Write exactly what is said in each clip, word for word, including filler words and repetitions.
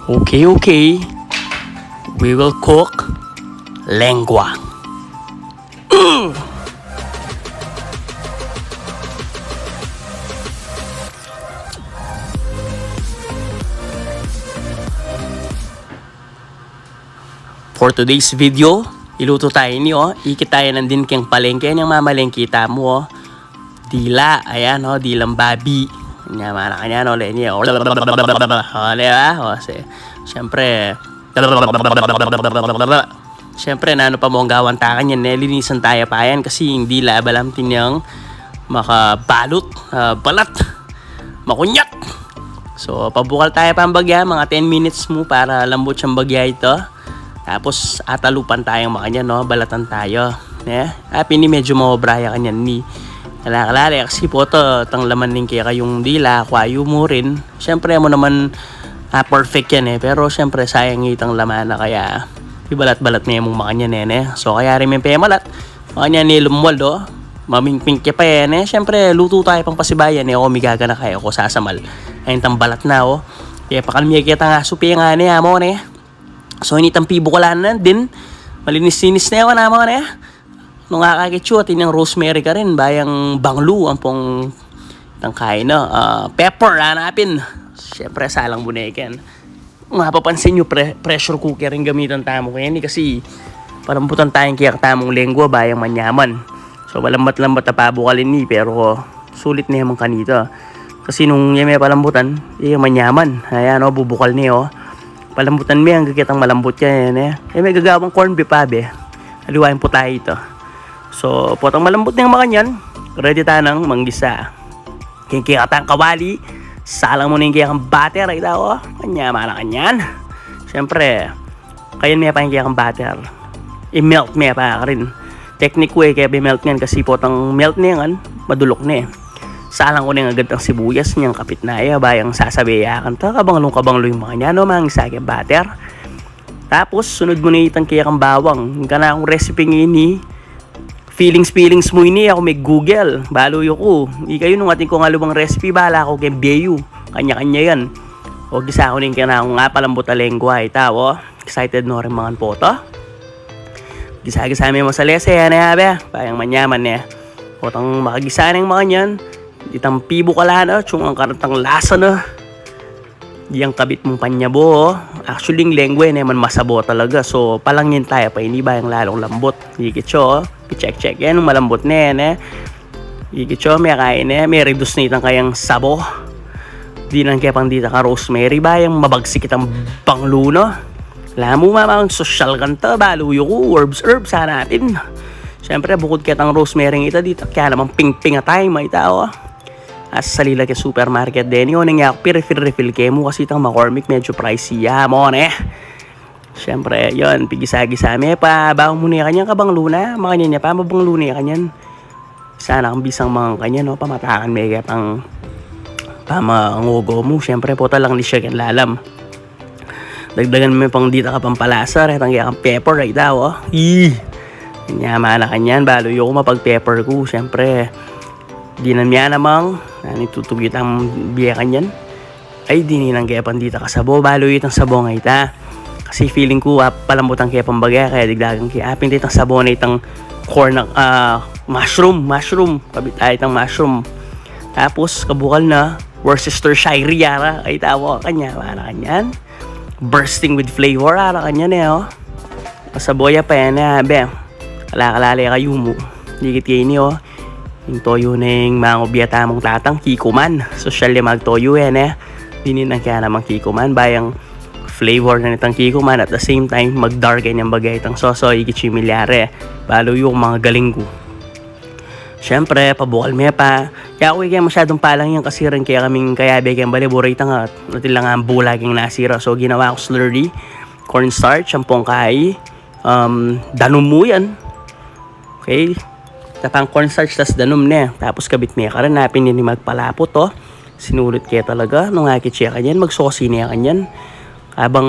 Okay, okay. We will cook lengua. For today's video, iluto tayu ini, o. Ikit tayu nandin keng palengke, inyang mamalengke tamu, o. Dila, ayan, o, dilang babi. Inya, mana kanyan, o, le, ini, o. O, di ba? O, si-, siyempre, siyempre, nanu pa mung gawan ta kanyan, e, linisan taya pa yan kasi ing dila, balamu ing makabalut, a, balat. Makunyat. So, pabukal taya pang bagya, mga ten minutes mu para lambut yang bagya ita. Tapos, atalupan tayang makanyan, no? Balatan taya. Ne? A, pin ini medyu maobra ya kanyan ini. Kala-kala, e, kasi pota, itang laman ning kekayung dila, kuayu mu rin. Siyempre, e mu naman, a, perfect yan, e. Pero, siyempre, sayang itang laman na kaya ibalat-balat ne mung makanyan, e, ne? So, kaya rin meng pemalat. Makanyan ini lumwal, o. Mamingping ke pa, e, ne? Siyempre, lutu taya pang pasibayan, e. Aku migaganaka, e, aku sasamal. Ay, itang balat na, o. Kaya pakalmi ke itang asu, pengane, amu ne. So, ini itang pibukalan na din. Malinis-linis ne, o, amu ne. Nung akakit yu, atin yang rosemary karin, bayang banglu, ampong itang kain na, a, pepper, hanapin. Siyempre, salang mu ne ken. Mapapansin yu, pre-, pressure cooker ing gamitan tamu keni kasi palambutan taya ing kekatamung lengua, bayang manyaman. So, malambat-lambat a pabukal ini, pero sulit ne mang kanita. Kasi nung e me palambutan, e manyaman. Ayan, o, bubukal ne, o. Palambutan me anggang ketang malambut ya, yan, e. E me gagawang corn beef, abe. Aliwa ing pota ita. So, potang malambut ne makanyan, ready tana nang manggisa. King kekatang kawali, salang mu ne ing kekang butter, ay tau, o. Kanyan, mana kanyan. Siyempre, kayan me pa ing kekang butter. I-melt me pa karin. Teknik ku, e, kaya i-melt ngan kasi potang melt ne ngan, maduluk ne. Salang ku ne agad itang sibuyas, inyang kapit na ya, bayang sasabe ya kanita, kabanglu-kabanglu ing makanyan, o, manggisa keng butter. Tapos, sunod mu ne itang kekang bawang. Ing kanakung recipe ngeni, feelings, feelings mu ini, aku mig-Google. Balu yu ku. Ikayu nung atin kung alubang recipe, bala ku keng beyu. Kanya-kanya yan. O, gisa ku ne ing kanakung apalambut a lengua, ay tau, o. Excited no rin mangan pota. Gisa-gisa me masalese, yan, e, abe. Bayang manyaman, e. Potang makagisa ne ing makanyan, itang pibukalan na, atsyu ngan karin itang lasa na. Yang kabit mung panyabo, o. Actually, ing lengua, e naman masabo talaga. So, palangin taya pa ini, bayang lalung lambut. Ikit yu, o. I-check-check yan, malambut ne, ne. Ikit yu, mekain ne, me-reduce ne itang kayang sabo. Dinan ke pang dita kang rosemary, bayang mabagsik itang banglu na. Ala mu, mamang sosyal kanita, balu yu ku, herbs, herbs, hanapin. Siyempre, bukud ketang rosemary ita, dita kaya namang pingping a thyme, ay tau, o. Asali la keng supermarket deni, o, nung yaku pi-refill-refill ke mu kasi itang McCormick medyu pricey ya, amu ne. Siyempre, yun, pigisa-gisa me pa, balu mu ne kanyan, kabanglu na, makanyan ya pa, mabanglu ne kanyan. Sana kung bisang mangan kanyan, no, pamatakan me ke pang pamangugo mu, siyempre, pota lang ne siya keng lalam. Dagdagan me pang dita ka pampalasa, retang kekang pepper, ay tau, o. Ih! Inya, mana kanyan, balu yu ku mapag-pepper ku, siyempre. Dinan me ya namang, nanu ing tutugit ang bie kanyan. Ay, dinan ke pang dita ka sabo, balu yu itang sabo nga ita. Kasi feeling ku, a, palambutan ke pang bagya, kaya dagdagan ke. A, pin itang sabo na itang corn, a, mushroom, mushroom. Kabit, a, itang mushroom. Tapos, kabukal na, Worcestershire, ara, ay tau, kanyan, mana kanyan. Bursting with flavor, ara, kanyan, e, o. Masabo ya pa yan, e, abe. Kala-kala le kayu mu. Ikit ke ini, o. Ing toyu ning mangubya tamung tatang, Kikkoman. Sosyal ya magtoyu, e, ne. Dinan ke namang Kikkoman, bayang flavor na nitang Kikkoman, at the same time, mag-darken yang bagya itang sauce, o, ikit yu ing milyari. Balu yu kung mangagaling ku. Siyempre, pabukal me pa. Kaya aku, e ke masyadung palang yan kasi rin kaya kaming kayabe keng bale, buri tang, a, atin lang ang bula keng nasira. So, ginawa ku slurry, cornstarch, ampong kai, um, danum mu yan. Okay? Tapang cornstarch, tas danum ne. Tapos kabit me karin, a, pin ini magpalaput, o. Sinulit ke talaga, nung akit ye kanyan, magsosi ne kanyan. Kabang,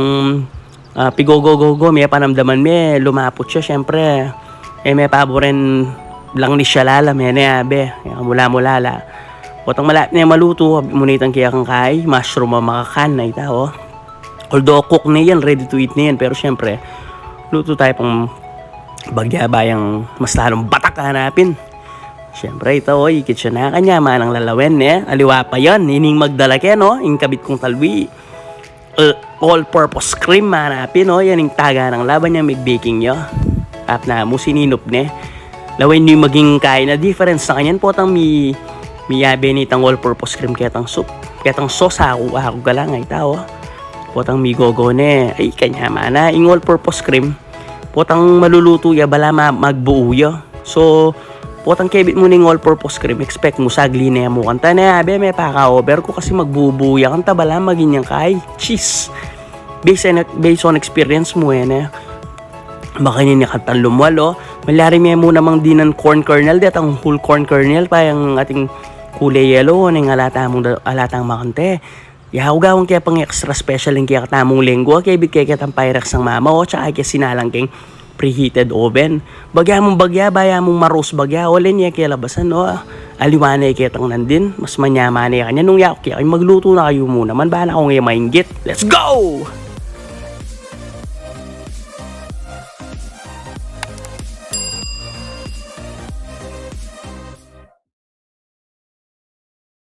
a, pigogogogo me, panamdaman me, lumaput ya, siyempre. E me paburen lang ne siya lalam, e ne, abe. Kaya mula-mula la. Potang malapit ne malutu, abit mu ne itang kekang kai, mushroom a makakan, ay tau, o. Although cook na yan, ready to eat na yan, pero syempre, luto tayo pang bagya bayang mas lalong batak hanapin. Syempre, ita, o, ikit ya na, kanyaman nang lalawen, ne? Aliwa pa yan, ining magdala ke, no? Ing kabit kung talwi. Uh, all-purpose cream, hanapin, no? Yan ing taga nang laban yang mig-baking ya. Ap na mu sininup, ne? Lawen yu maging kain na difference na kanyan, potang mi, miyabe nitang all-purpose cream ketang soup. Ketang sauce, aku, aku galang, ita, o. Potang migogo ne, ay, kanyaman na, ing all-purpose cream, potang malulutu ya, bala ma-, magbuo ya. So, potang kebit mu ning all-purpose cream, expect mu sagli ne mu kanta ne, abe, mepaka-over ku kasi magbubuo ya kanta, bala maging yang kai, cheese. Based on, based on experience mu, e, ne? Makanyan ya kantang lumwal, o. Malyari me mu namang dinan corn kernel, detang whole corn kernel, pa yang ating kulay yellow, o, ning ala tamung da-, ala tang makanta. Ya, ugawan ke pang extra special ing kekatamung lengua, kebit ke ketang Pyrex nang mama, o, tsaka ke sinalang keng preheated oven. Bagya mung bagya, baya mung ma-roast bagya, o, len ye ke labasan, o. Aliwa ne ketang nandin, mas manyaman ne kanyan, nung yaku ke, ay, magluto na kayu mu naman, bana kung e mainggit. Let's go!